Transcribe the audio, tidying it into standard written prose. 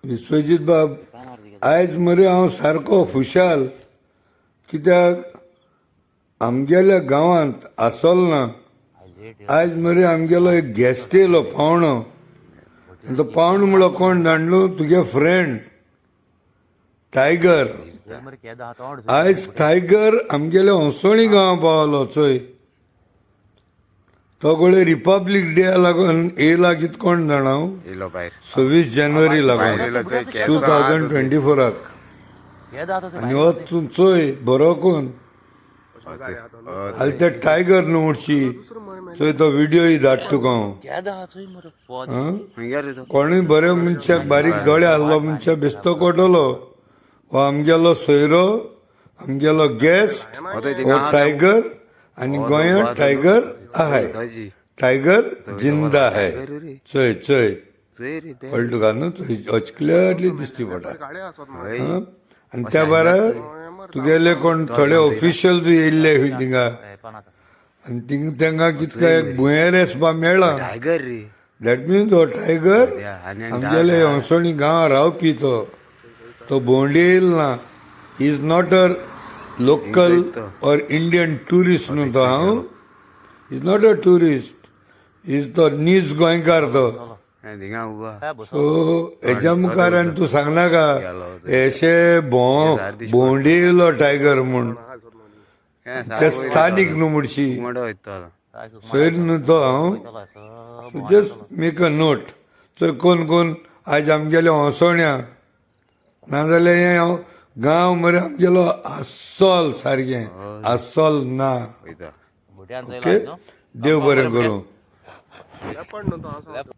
विश्वजीत बाब, आयज मरे हांव सारको खुशाल, कित्याक आमगेल्या गांवांत आसोल ना आयज मरे आमगेलो एक गेस्ट येयलो पावणो. आनी तो पावणो म्हणलो कोण जाणलो, तुगे फ्रेंड टायगर. आयज टायगर आमगेल्या हंसोणी गांवां पावलो. चोय, तो घोडये रिपब्लीक डे लागून येयला कित कोण जाणा. येयलो भायर. 26 जानेवारी भायर लागून येयलो चोय. टू केंस थावजंड ट्वेंटी फोराक. आनी हो तूं चोय बरो कोन. आनी ते टायगर न्हू मुडशी, चोय, तो व्हिडियोय धाड तुका हांव. आं? खंय रे तो? कोणूय बरे मनशाक, बारीक दोळे आहलो मनशाक बेस्तो कळटलो, हो आमगेलो सोयरो, आमगेलो गेस्ट हो टायगर. आनी गोंयांत टायगर आहाय. टायगर जिंदा है. चोय चोय. चोय रे. कळ्ळें तुका न्हू? थंय क्लियरली दिसती पडटा. हय. आं? आनी त्या भायर तुगेले कोण थोडे ऑफिशियल येयल्ले खंय थिंगा आनी थिंग तांकां कितके भुंयेर सुद्दां मेळ्ळा. टायगर रे. That means हो टायगर आमगेले हंसोणी गांवां रावपी. तो तो भोंवडी येयल ना. Is not a local or Indian tourist न्हू तो. हांव is not a tourist, is तो नीज गोंयकार तो. थिंगा उबा. सो हेज्या मुखार आनी तूं सांगनाका अशे भोंव भोंवडी येयलो टायगर म्हूण. ते स्थानीक न्हू मुडशी. मोडो वयता. सोयर न्हू तो. हांव जस्ट मेक अ नोट. चोय, कोण कोण आयज आमगेले हंसोण्या, नाजाल्यार हें हांव गांव मरे आमगेलो आस्सोल, सारकें आस्सोल ना. वयता. ओके, देव बरें करूं. लेपर्ड न्हू तो असो.